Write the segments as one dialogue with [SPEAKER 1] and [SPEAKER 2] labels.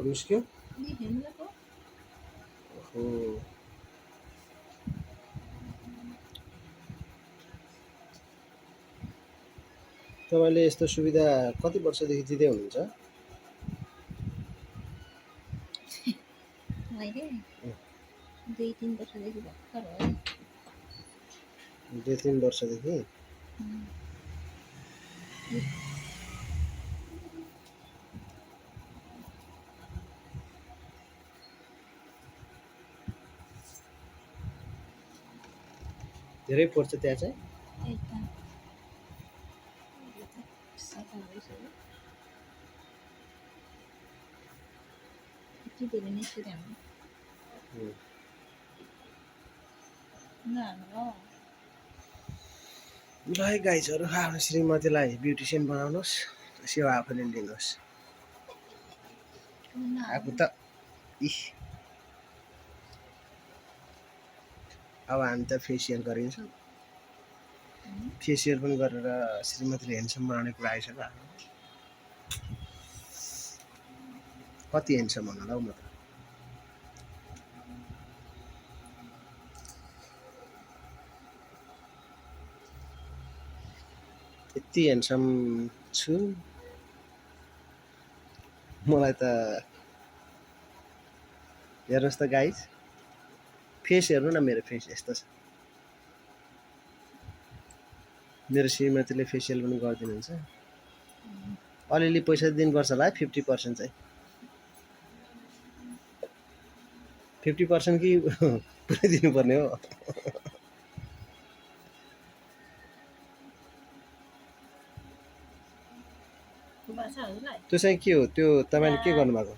[SPEAKER 1] निस्क्यो हो तपाईले यस्तो सुविधा कति वर्षदेखि दिँदै हुनुहुन्छ
[SPEAKER 2] मैले 2-3 वर्षदेखि भर्खर हो
[SPEAKER 1] 2-3 वर्षदेखि धेरै पर्छ त्यहाँ चाहिँ
[SPEAKER 2] यता सफा भइसक्यो यति धेरै निस्क्यो हाम्रो ल
[SPEAKER 1] ल है गाइजहरु आफ्नो श्रीमतीलाई ब्युटिसियन बनाउनुहोस् सेवा आफैले लिनुहोस् आफू त इस अब हामी त फेसियल गरिन्छौँ फेसियल पनि गरेर श्रीमतीले ह्यान्डसम बनाउने कुरा आइसक्यो कति ह्यान्डसम हुनु होला हौ म त यति ह्यान्डसम छु मलाई त हेर्नुहोस् त गाइज फेस हेर्नु न मेरो फेस यस्तो छ मेरो श्रीमतीले फेसियल पनि गरिदिनुहुन्छ अलिअलि पैसा दिनुपर्छ होला 50% चाहिँ 50% कि पुरै दिनुपर्ने हो त्यो चाहिँ के हो त्यो तपाईले के गर्नु भएको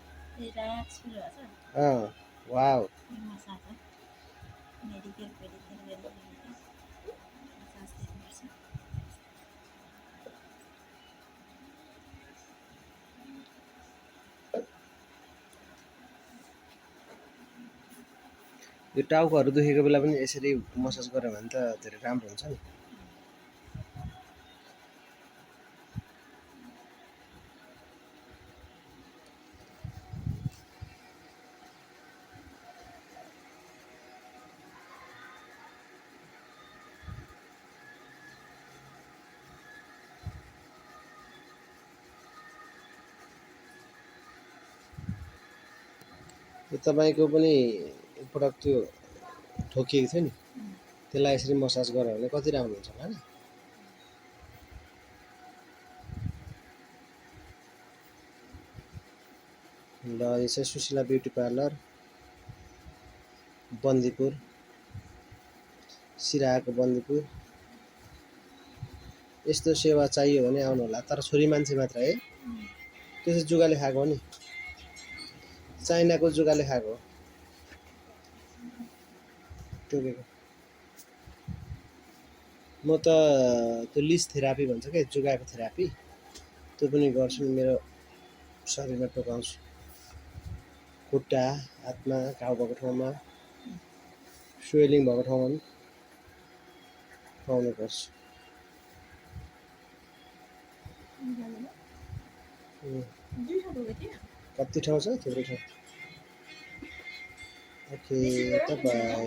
[SPEAKER 1] वाउ यो टाउकोहरु दुखेको बेला पनि यसरी मसाज गर्यो भने त धेरै राम्रो हुन्छ नि यो तपाईको पनि एकपटक त्यो ठोकिएको थियो नि त्यसलाई यसरी मसाज गर्यो भने कति राम्रो हुन्छ होला नि ल यो चाहिँ सुशीला ब्युटी पार्लर बन्दीपुर सिराहाको बन्दीपुर यस्तो सेवा चाहियो भने आउनु होला तर छोरी मान्छे मात्र है त्यो चाहिँ जुगाले खाएको हो नि चाइनाको जुगाले खाएको हो टोकेको म त त्यो लिस थेरापी भन्छ के जुगाको थेरापी त्यो पनि गर्छु मेरो शरीरमा टोकाउँछु खुट्टा हातमा घाउ भएको ठाउँमा स्वेलिङ भएको ठाउँमा टोकाउने गर्छु कति ठाउँ छ थुप्रै ठाउँ ओके बाइ